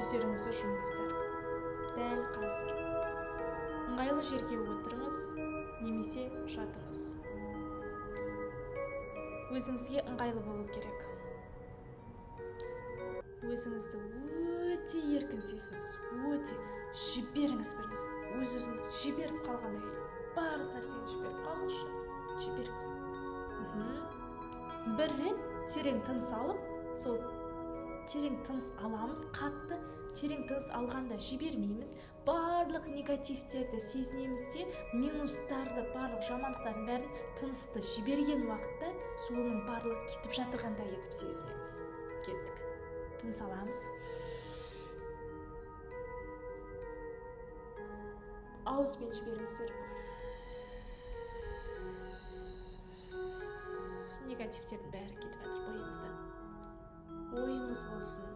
Көздеріңізді жұмыңыздар. Дәл қазір. Ыңғайлы жерге отырыңыз немесе жатыңыз. Өзіңізге ыңғайлы болу керек. Өзіңізді өте еркін сезініңіз, өте жіберіңіз біріңіз. Өз-өзіңізді жіберіп қалғандай, барлық нәрсені жіберіп қалыңызшы, жіберіңіз. Бір рет терең тыныс алып, сол терең тыныс аламыз, қатты терең тыныс алғанда жібермейміз, барлық негативтерді сезінеміз де, минустарды, барлық жамандықтардың бәрін тынысты жіберген уақытта соның барлығы кетіп жатырғандай етіп сезінеміз. Кеттік. Тыныс аламыз. Ауызбен жіберіңіздер. Негативтердің бәрі кетіп жатыр бойыңыздан. Ойыңыз болсын,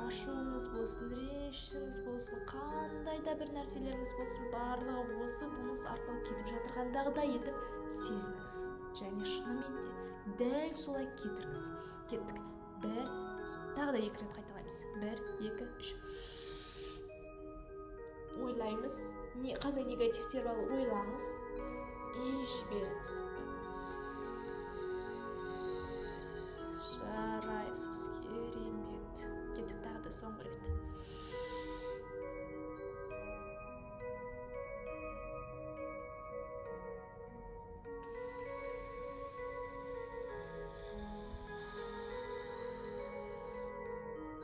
ашуыңыз болсын, ренішіңіз болсын, қандай да бір нәрселеріңіз болсын, барлығы осы тыныс арқылы кетіп жатырғандағыдай етіп сезініңіз. Және шынымен де дәл солай кетіріңіз. Кеттік. Бір, тағы да екі рет қайталаймыз. 1, 2, 3. Ойлаймыз, қандай негативтер бар, ойлаңыз и жіберіңіз. Жарайсыз, керемет. Кеттік тағы да соңғы рет.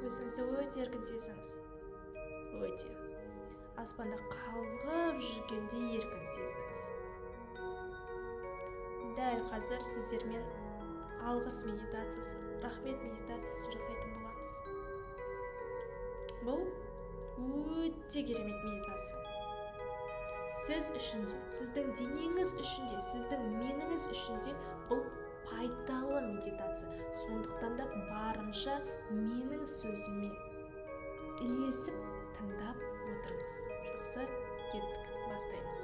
Өзіңізді өте еркін сезініңіз. Өте. Аспанда қалғып жүргендей еркін сезініңіз. Дәл қазір сіздермен алғыс медитациясын, рахмет медитациясын жасайтын боламыз. Бұл өте керемет медитация. Сіз үшін де, сіздің денеңіз үшін де, сіздің меніңіз үшін де бұл пайдалы медитация. Сондықтан да барынша менің сөзіме ілесіп тыңдап отырыңыз. Жақсы, кеттік, бастаймыз.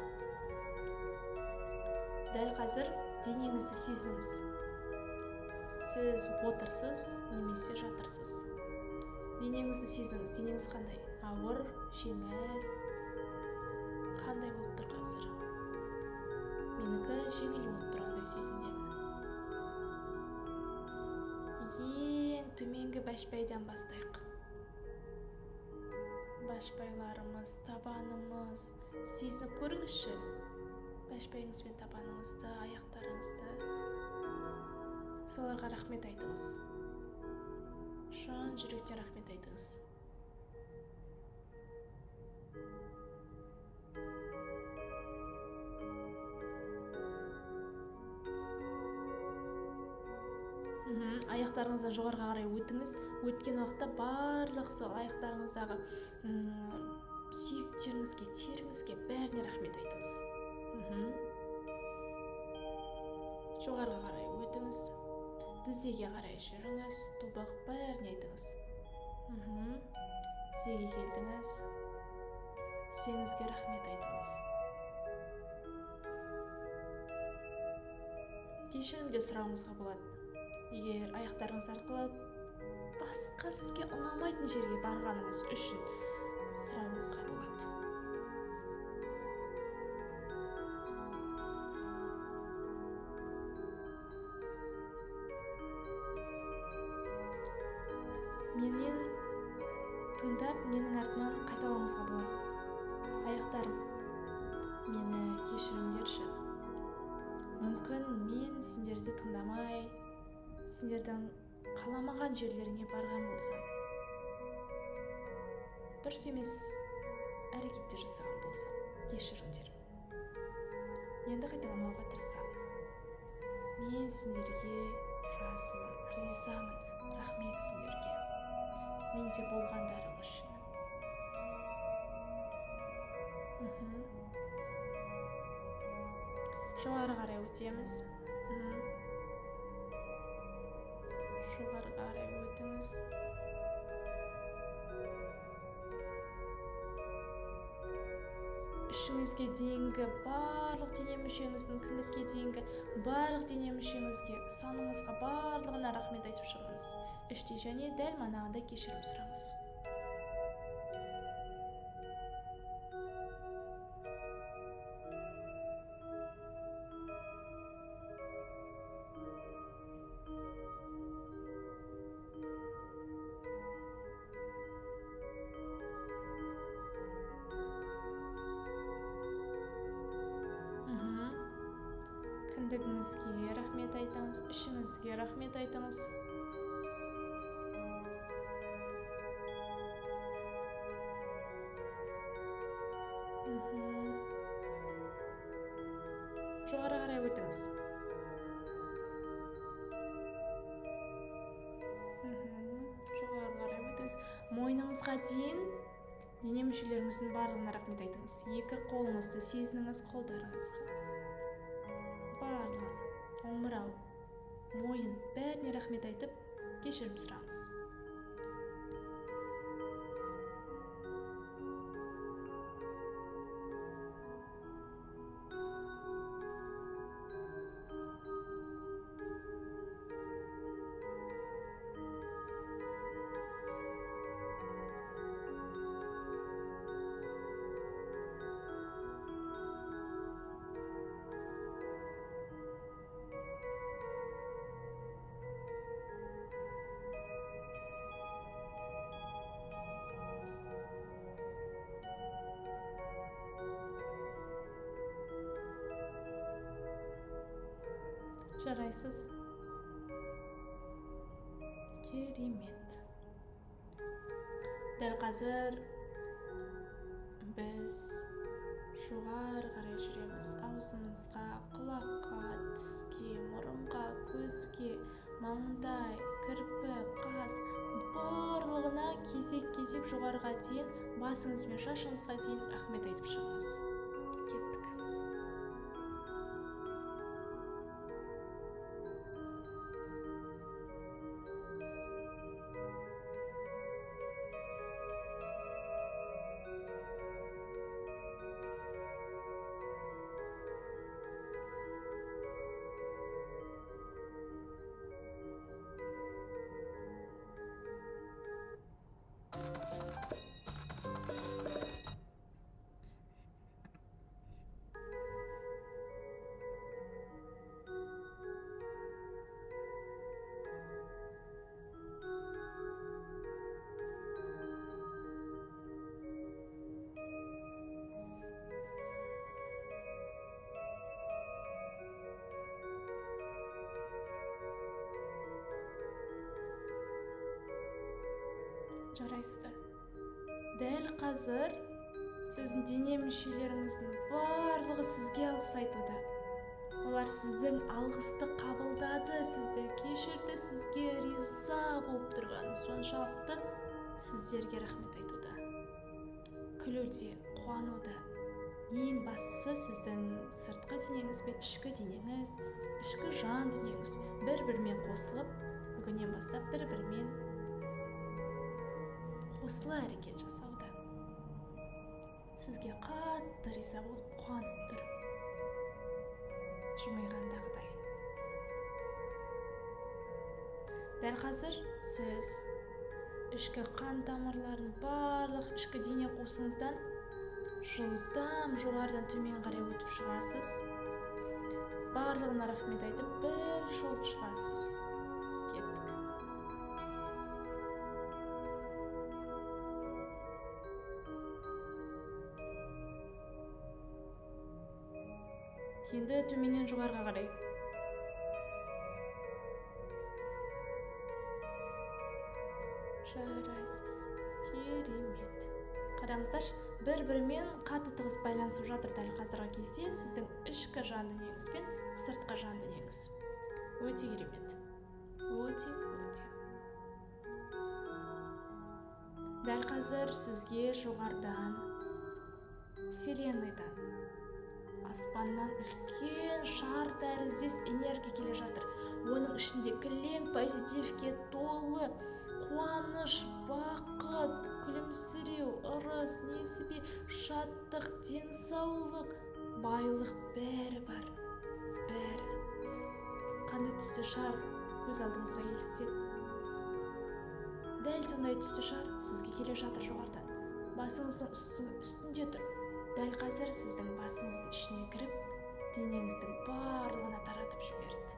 Дәл қазір денеңізді сезініңіз. Сіз отырсыз немесе жатырсыз. Денеңізді сезініңіз. Денеңіз қандай? Ауыр, жеңіл? Қандай болып тұр қазір? Менікі жеңіл болып тұрғандай сезіндемін. Ең төменгі бәшбайдан бастайық. Бәшбайларымыз, табанымыз. Сезініп көріңізші. Бәшбайыңыз бен табаныңызды, аяқтарыңызды. Соларға рахмет айтыңыз. Шын жүректен рахмет айтыңыз. Аяқтарыңыздан жоғарыға қарай өтіңіз. Өткен уақытта барлық сол аяқтарыңыздағы сүйектеріңізге, теріңізге бәріне рахмет айтыңыз. Жоғарыға қарай өтіңіз. Тізеге қарай жүріңіз. Тобық бәріне айтыңыз. Тізеге келдіңіз. Тізеңізге рахмет айтыңыз. Кешірім де сұрауыңызға болады. Егер аяқтарыңыз арқылы басқа сізге ұнамайтын жерге барғаныңыз үшін сұрауыңызға болады. Менен тыңдап, менің артынан қайталауыңызға болады. Аяқтарым, мені кешіріңдерші. Мүмкін мен сендерді тыңдамай, сендердің қаламаған жерлеріңе барған болсам, дұрыс емес әрекеттер жасаған болсам, кешіріңдер. Енді қайталамауға тырысамын. Мен сендерге разымын, ризамын, рахмет сендерге. Менде болғандарың үшін. Жоғары қарай өтеміз. Жоғары қарай өтіңіз. Ішіңізге дейінгі барлық дене мүшеңіздің, кіндікке дейінгі барлық дене мүшеңізге, саныңызға барлығына рахмет айтып шығыңыз. Іште және дәл манағыдай кешірім сұраңыз. Кіндігіңізге рахмет айтыңыз, ішіңізге рахмет айтыңыз. Жоғары қарай өтіңіз. Жоғары қарай өтіңіз. Мойныңызға дейін дене мүшелеріңіздің барлығына рахмет айтыңыз. Екі қолыңызды сезініңіз, қолдарыңызға. Барлығы, омырау, мойын, бәріне рахмет айтып, кешірім сұраңыз. Жарайсыз. Керемет. Дәл қазір біз жоғары қарай жүреміз. Аузымызға, құлаққа, тіске, мұрынға, көзге, маңдай, кірпі, қас, барлығына кезек-кезек жоғарыға дейін, басыңыз бен шашыңызға дейін рахмет айтып шығыңыз. Кеттік. Жарайсыздар. Дәл қазір сіздің дене мүшелеріңіздің барлығы сізге алғыс айтуда. Олар сіздің алғысты қабылдады, сізді кешірді, сізге риза болып тұрғаны соншалықты сіздерге рахмет айтуда. Күлуде, қуануда. Ең бастысы сіздің сыртқы денеңіз бен ішкі денеңіз, ішкі жан дүниеңіз бір-бірімен қосылып, бүгіннен бастап бір-бірімен қосыла әрекет жасауда. Сізге қатты риза болып қуанып тұр. Жымиғандағыдай. Дәл қазір сіз ішкі қан тамырларын барлық ішкі дене қуысыңыздан жылдам жоғарыдан төмен қарай өтіп шығасыз. Барлығына рахмет айтып бір шолып шығасыз. Кеттік. Енді төменнен жоғарыға қарай. Жарайсыз. Керемет. Қараңыздаршы, бір-бірімен қатты тығыз байланысып жатыр дәл қазіргі кезде сіздің ішкі жан дүниеңіз бен сыртқы жан дүниеңіз. Өте керемет. Өте, өте. Дәл қазір сізге жоғарыдан, вселенныйдан, аспаннан үлкен шар тәріздес энергия келе жатыр. Оның ішінде кілең позитивке толы қуаныш, бақыт, күлімсіреу, ырыс, несібе, шаттық, денсаулық, байлық бәрі бар. Бәрі. Қандай түсті шар көз алдыңызға елестеді? Дәл сондай түсті шар сізге келе жатыр жоғарыдан. Басыңыздың үстінде тұр. Дәл қазір сіздің басыңыздың ішіне кіріп, денеңіздің барлығына таратып жіберді.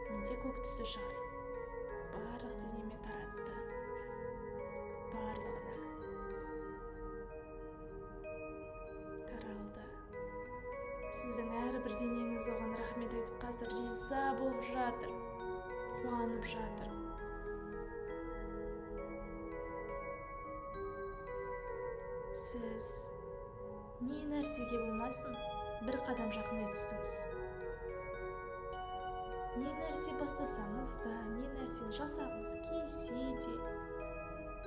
Менде көк түсті шар. Барлық денеме таратты. Барлығына. Таралды. Сіздің әрбір денеңіз оған рахмет айтып қазір риза болып жатыр, қуанып жатыр. Сіз не нәрсеге болмасын бір қадам жақындай түстіңіз. Не нәрсе бастасаңыз да, не нәрсені жасағыңыз келсе де,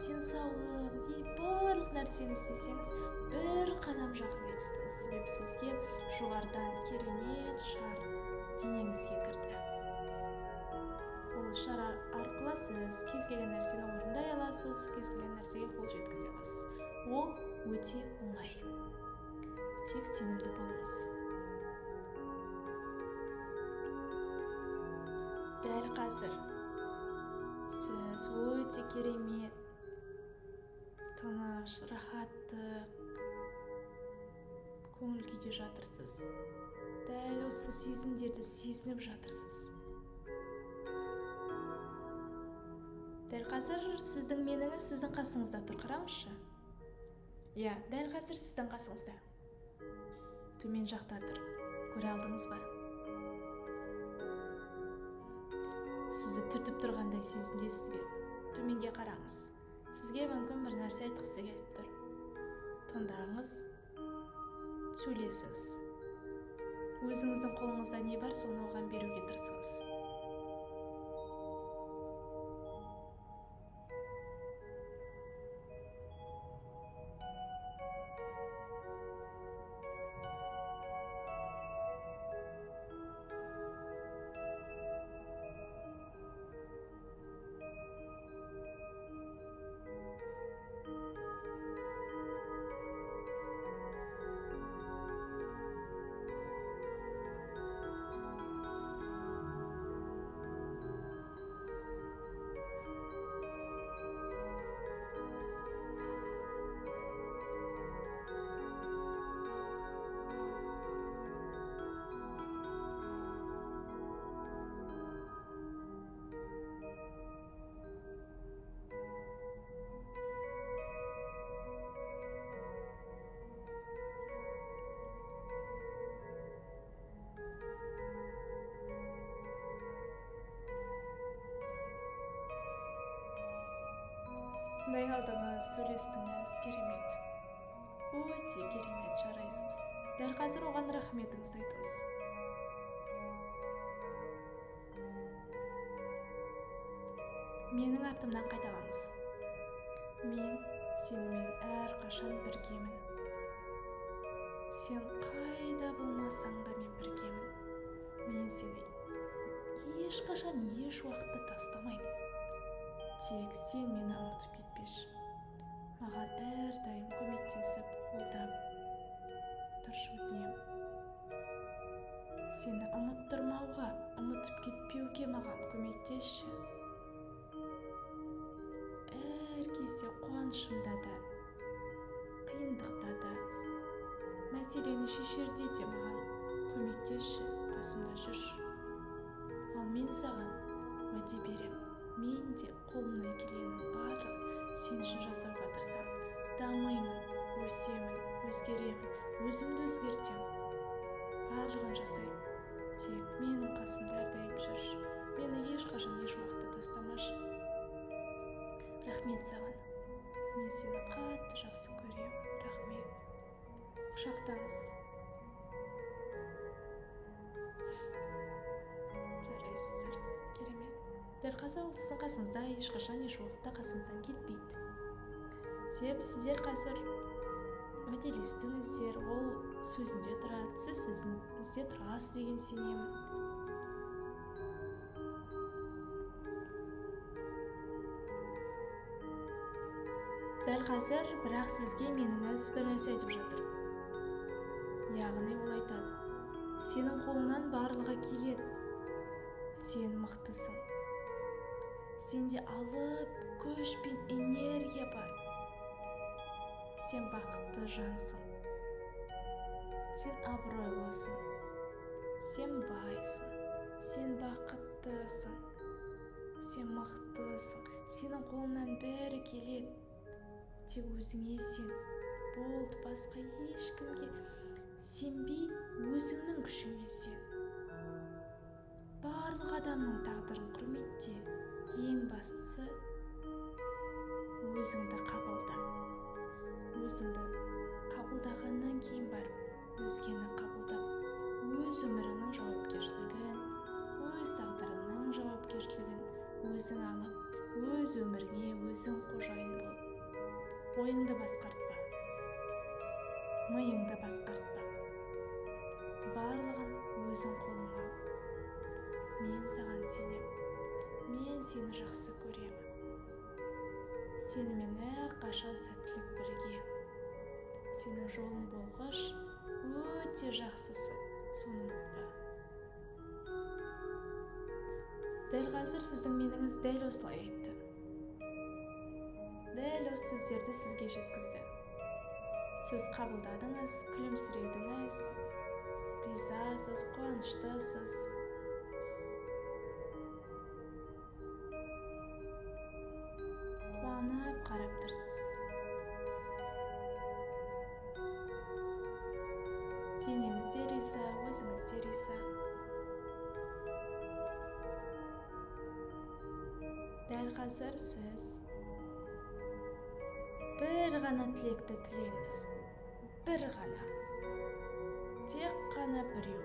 денсаулық, барлық нәрсені істесеңіз, бір қадам жақындай түстіңіз. Себебі сізге жоғарыдан керемет шар денеңізге кірді. Ол шар арқылы сіз кез келген нәрсені орындай аласыз, кез келген нәрсеге қол жеткізе аласыз. Ол өте оңай. Тек сенімді болыңыз. Дәл қазір сіз өте керемет, тыныш, рахаттық көңіл күйде жатырсыз. Дәл осы сезімдерді сезініп жатырсыз. Дәл қазір сіздің меніңіз сіздің қасыңызда тұр, қараңызшы. Иә, дәл қазір сіздің қасыңызда. Төмен жақта тұр. Көре алдыңыз ба? Сізді түртіп тұрғандай сезімдесіз бе? Төменге қараңыз. Сізге мүмкін бір нәрсе айтқысы келіп тұр. Тыңдаңыз, сөйлесіңіз. Өзіңіздің қолыңызда не бар, соны оған беруге тырысыңыз. Тыңдай алдыңыз, сөйлестіңіз, керемет. Өте керемет, жарайсыз. Дәл қазір оған рахметіңізді айтыңыз. Менің артымнан қайталаңыз. Мен сенімен әрқашан біргемін. Сен қайда болмасаң да мен біргемін. Мен сені ешқашан, еш уақытта тастамаймын. Тек сен мені ұмытып кетпеші. Маған әрдайым көмектесіп, қолдап тұршы, өтінемін. Сені ұмыттырмауға, ұмытып кетпеуге маған көмектесші. Әр кезде қуанышымда да, қиындықта да, мәселені шешерде де маған көмектесші, қасымда жүрші. Ал мен саған уәде беремін. Мен де қолымнан келгеннің барлығын сен үшін жасауға тырысамын. Дамимын, өсемін, өзгеремін, өзімді өзгертемін. Барлығын жасаймын. Тек менің қасымда әрдайым жүрші. Мені ешқашан, еш уақытта тастамашы. Рахмет саған. Мен сені қатты жақсы көремін. Рахмет. Құшақтаңыз. Жарайсыздар. Керемет. Дәл қазір ол сіздің қасыңызда ешқашан, еш уақытта қасыңыздан кетпейді. Себебі сіздер қазір уәделестіңіздер, ол сөзінде тұрады, сіз сөзіңізде тұрасыз деген сенемін. Дәл қазір бірақ сізге меніңіз бір нәрсе айтып жатыр. Яғни ол айтады, сенің қолыңнан барлығы келеді, сен мықтысың. Сенде алып күш пен энергия бар. Сен бақытты жансың. Сен абыройлысың. Сен байсың. Сен бақыттысың. Сен мықтысың. Сенің қолыңнан бәрі келеді. Тек өзіңе сен. Болды, басқа ешкімге Сенбей, өзіңнің күшіңе сен. Барлық адамның тағдырын құрметте, ең бастысы өзіңді қабылда. Өзіңді қабылдағаннан кейін барып өзгені қабылдап, өз өміріңнің жауапкершілігін, өз тағдырыңның жауапкершілігін өзің алып, өз өміріңе өзің қожайын бол. Ойыңды басқартпа, миыңды басқартпа, барлығын өзің қолыңа ал. Мен саған сенемін, мен сені жақсы көремін. Сенімен әрқашан сәттілік бірге. Сенің жолың болғыш, өте жақсысы, соны ұмытпа. Дәл қазір сіздің меніңіз дәл осылай айтты. Дәл осы сөздерді сізге жеткізді. Сіз қабылдадыңыз, күлімсіредіңіз, ризасыз, қуаныштысыз. Қуанып қарап тұрсыз. Денеңіз де риза, өзіңіз де риза. Дәл қазір сіз бір ғана тілекті тілеңіз. Бір ғана. Тек қана біреу.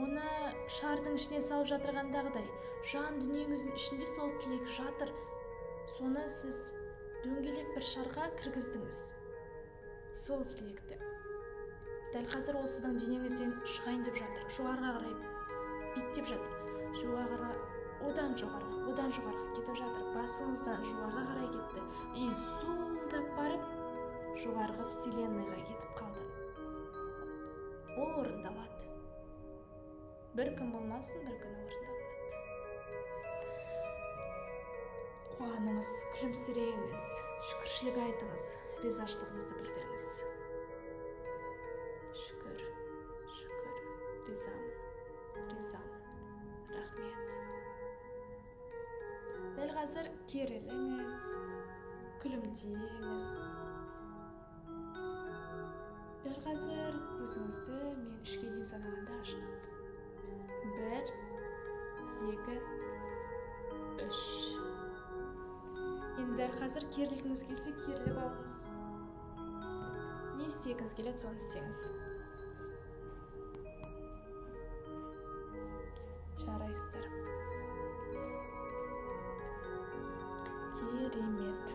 Оны шардың ішіне салып жатырғандағыдай, жан дүниеңіздің ішінде сол тілек жатыр. Соны сіз дөңгелек бір шарға кіргіздіңіз. Сол тілекті. Дәл қазір ол сіздің денеңізден шығайын деп жатыр. Жоғарыға қарай беттеп жатыр. Жоғарыға, одан жоғарыға, одан жоғарыға кетіп жатыр. Басыңыздан жоғарыға қарай кетті. И зуылдап барып жоғарғы вселенныйға кетіп қалды. Ол орындалады. Бір күн болмасын, бір күні орындалады. Қуаныңыз, күлімсіреңіз, шүкіршілік айтыңыз, ризашылығыңызды білдіріңіз. Шүкір, шүкір, ризамын, ризамын, рахмет. Дәл қазір керіліңіз, күлімдеңіз. Дәл қазір көзіңізді мен 3-ке дейін санағанда ашыңыз. 1, 2, 3. Енді дәл қазір керілгіңіз келсе, керіліп алыңыз. Не істегіңіз келеді, соны істеңіз. Жарайсыздар. Керемет.